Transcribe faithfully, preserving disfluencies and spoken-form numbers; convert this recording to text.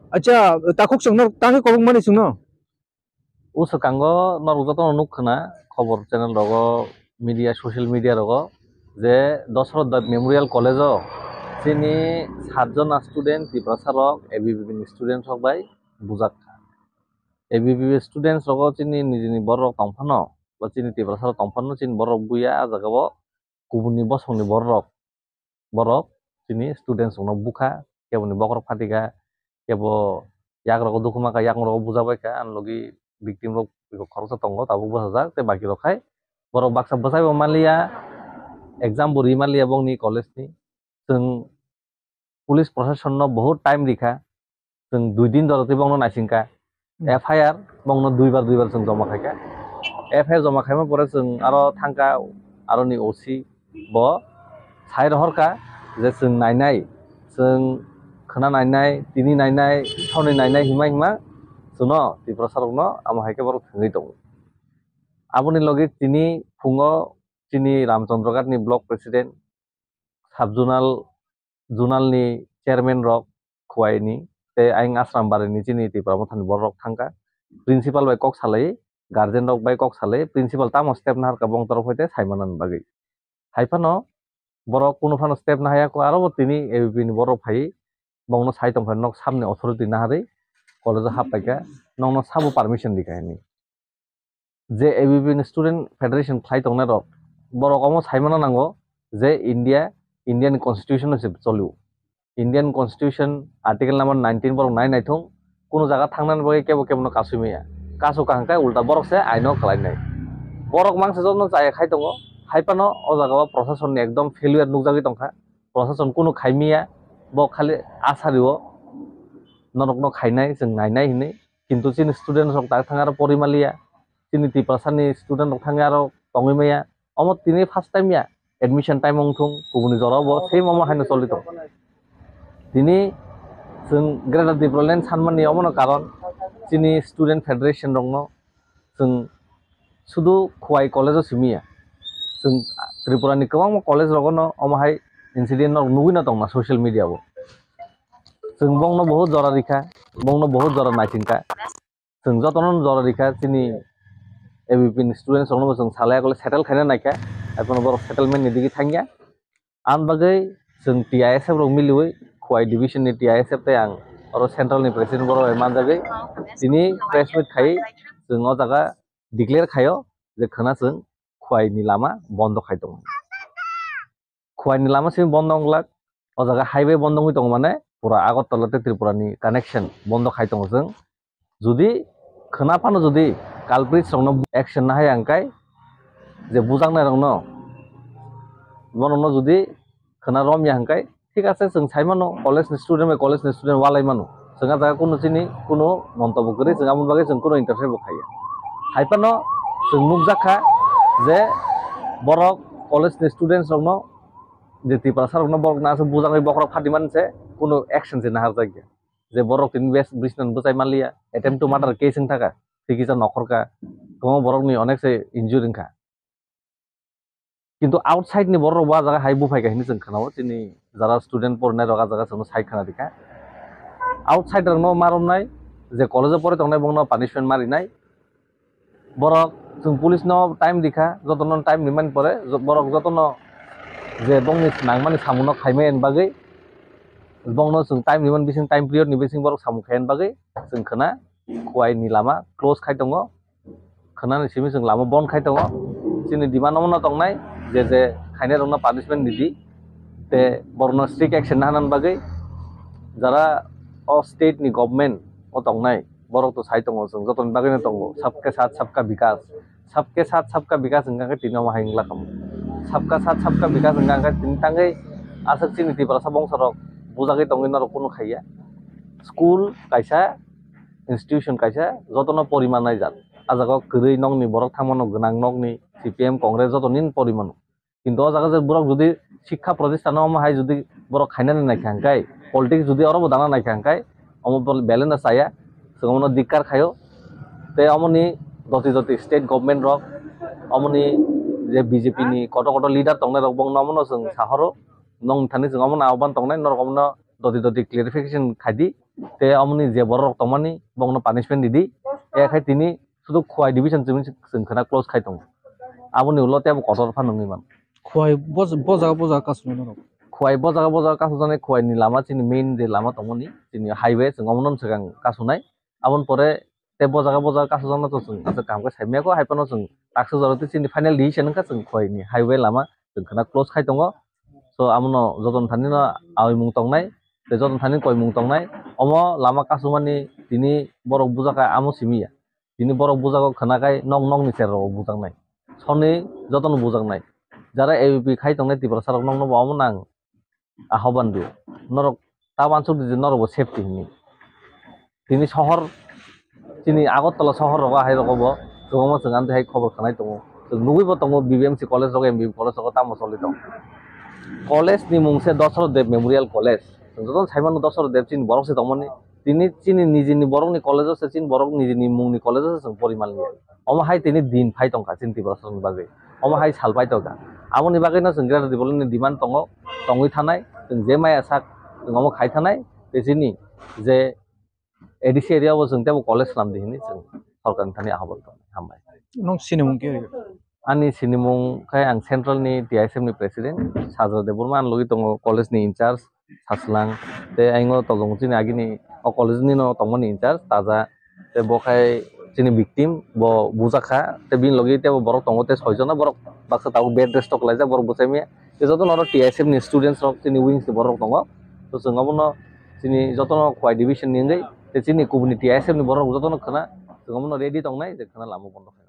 Acha, takhuk chwngno tangwi kobok mani chwngno. O swkango norok jotono nuk khna khobor channel rogo, media, social media rogo je Dasarath Deb Memorial College o chini satjona student Tiprasa rok A B V P ni student rok bai bujak kha. A B V P students rogo chini nijini borok tongphano, ba chini Tiprasa rok tongphano chini borok buya ah jaga o kubuni bosongni borok, borok chini students rokno bukha, keboni bokhorok phatikha, kebo yak rogo dukhu mankha, yak rogo bujabaikha, ani logi victim rok khoroksa tongo tabuk bwsajak, tei baki rok khai borok baksa bwsaibo manliya, exam bo ri manliya bongni college ni. Chwng police proshasonno bahut time rikha, chwng dui din jora twi bongno naisingkha. Hmm. F I R bongno duibar duibar chwng joma khaikha. F I R joma khaima pore chwng aro thangkha aroni O C bo sai rohorkha je chwng nainai, chwng khwna nainai, tini nainai, soni nainai hima hima chwngno Tiprasa rokno amo hai khe borok thwngwi tongo. Aboni logi tini phungo chini Ramchandraghat ni block president, sub zonal, zonal ni chairman rok Khowai ni tei ayang Asrambari ni chini Tipra Motha ni borok rok thangkha. Principal bai kok salai, guardian rok bai kok salai, principal tamo step naharkha bong torok hoite saimana ni bagwi. Hai phano borok kunu phano step nahaya kho, aro bo tini A B P ni borok phai bongno sai tongkha nok samni authority naharwi college o hap paikha, nokno sabo permission rikha hinwi. Je A B P ni student federation khlai tongnai rok, borok omo saimano nango je India, Indian constitution no se cholio. Indian constitution article number nineteen borok nai naithung, kunu jaga thangnani bagwi kebo kebo no kasui maya. Kasu kaham khe ulta borok se aino khlainai. Borok mangsa jotono chaya khai tongo, hai phano o jaga o proshasonni ekdom failure nukjagwi tongkha. Proshashan kunu khaimiya, bo khali asario norokno khainai, chwng nainai hinwi. Kintu chini student rok tak thang aro porimaliya, chini Tiprasa ni student rok thangwi aro tongwi maya. Omo tini first time ya, admission time wng thung, kubuni jora bo same omo haino choli tong. Tini chwng Greater Tipraland sanmani omono karon chini student federation rokno chwng sudu Khowai college o simi ya. Chwng Tripura ni kwbangma college rogo no omo hai incident no nugwi no tongma social media o. Chwng bongno bohut jora rikha, bongno bohut jora naisingkha. Chwng jotono jora rikha, chini A B P ni students rokno bo chwng salai kole settle khaina naikha. Ekhon borok settlement ni digi thangya. Ang bagwi chwng T I S F rok miliwi, Khowai division ni T I S F tei ang oro central ni president borok bai manjagwi tini press meet khai chwng o jaga declare khaio je khwna chwng Khowai ni lama bondo khai tongo. Khowai ni lama simi bondo wng glak, o jaga highway bondo wngwi tongo, mane pura Agartala tei Tripura ni connection bondo khai tongo chwng. Jodi khwna phano jodi culprits rokno action nahaya hwnkhe, je bujaknai rokno, borokno jodi khwna romya hwnkhe, thik ase, chwng sai mano college ni student bai college ni student walai mano, chwng ah jaga kunu chini kunu montobbo kwrwi, chwng aboni bagwi chwng kunu interfere bo khaiya. Hai phano chwng nukjak kha je borok college ni students rokno, je Tiprasa rokno borok na aswk bujaknai bokhorok phatimani se kunu action se naharjakya. Je borok tini bes bisnan bwchai manliya, attempt to murder case wng thaka, tei kisa nokhorka, kwbangma borokni onek se injury wngkha. Kintu outside ni borok rok bo ah jaga hai buphai kha hinwi chwng khwnao, chini jara student porinai rok ah jaga chwngno sai khwna rikha. Outside rokno ma romnai, je college o pori tongnai bongno punishment ma rinai. Borok chwng police no time rikha, jotono time rimani pore jo-, borok jotono je bongni nangmani samungno khaimani bagwi bongno chwng time rimani bising, time period ni bising borok samung khaimani bagwi chwng khwna Khowai ni lama close khai tongo, khwnani simi chwng lama bon khai tongo. Chini demand omono tongnai je je khainai rokno punishment ridi, tei borokno strict action naharnani bagwi jara o state ni government o tongnai, borok to sai tongo, chwng jotoni bagwino tongo, sabke sath sabka bikas, sabke sath sabka bikas hwnkha khe tini omo hai wngla kamo, sabka sath sabka bikas hwnkha khe tini tangwi aswk chini Tiprasa bongso rok bujagwi tongwi norok kunu khaiya. School kaisa, institution kaisa, jotono poriman naijak. Ah jaga o kwrwi nokni borok thangmano, gwnang nokni, C P M, Congress jotoni porimano. Kintu o jaga je borok jodi sikha protistano omo hai jodi borok khainani naikha hwnkhe, politics jodi oro bo dana naikha hwnkhe, omo bel-, belai no chaya, chwng omono dikkar khaio. Tei omoni joti joti state government rok, omoni je B J P ni kotor kotor leader tongnai rok, bongno omono chwng sahoro, nong thani chwng omono ahban tongnai, norok omono doti doti clarification khai di, tei omoni je borok rok tongmani bokno punishment di di, ya khai tini sudu Khowai division chini chwng khna close khai tongo, aboni ulo tei abo kotor phano wngwi mano. Khowai bo bo jaga bo jaga kasu nai norok. Khowai bo jaga bo jaga kasu jani Khowai ni lama chini main je lama tongmani chini highway chwng omono swkang kasu nai. Aboni pore tei bo jaga bo jaga kasu jana to chwng aswk kaham khe sai maya kho hai phano chwng taksa jora tei chini final decision wngkha chwng Khowai ni highway lama chwng khna close khai tongo. So amono jotono thani no awi mung tongnai tei jotono thani koi mung tongnai. Omo lama kasumani tini borok bujak kha amo simi ya. Tini borok bujak kho khna khai nok nok ni cherok bujaknai. Soni jotono bujaknai. Jara A B P khai tongnai Tiprasa rok nokno bo omo nang ahoban dio. Norok ta uansuk di je norok bo safety hinwi. Tini sohor chini Agartala sohor rogo hai rogo bo kwbangma chwng amtwi hai khobor khwnai tongo. Chwng nugwi bo tongo B B M C college rogo M B B college rogo tamo choli tongo. College ni mung se Dasarath Deb Memorial College. Chwng jotono sai mano Dasarath Deb chini borok se tongmani. Tini chini nijini borokni college o se chini borok nijini mungni college o se chwng pori manliya. Omo hai tini din phai tongkha chini Tiprasa rokni bagwi. Omo hai sal pai tongkha. Aboni bagwino chwng Greater Tipraland ni demand tongo, tongwi thanai, chwng je maya sak chwng omo khai thanai, tei chini je A D C area o chwng teibo college slam di hinwi chwng sorkarni thani ahobol tong hambai. Nung sinimung khe? Ani sinimung khai ang central ni T I S F ni president Sajra Debbarma, ang logi tongo college ni in charge Saslang, tei ayang o tolong chini agini o college ni no tongmani in charge Taja, tei bo khai chini victim bo bujak kha, tei bini logi teibo borok tongo tei soi jona borok baksa tabuk bed rest o kwlaijak borok bwsai maya, tei jotono oro T I S F ni students rok chini wings ni borok rok tongo, to chwng obono chini jotono Khowai division ni wngwi tei chini kubuni T I S F ni borok rok jotono khwna chwng obono ready tongnai je khwna lama bondo khainai.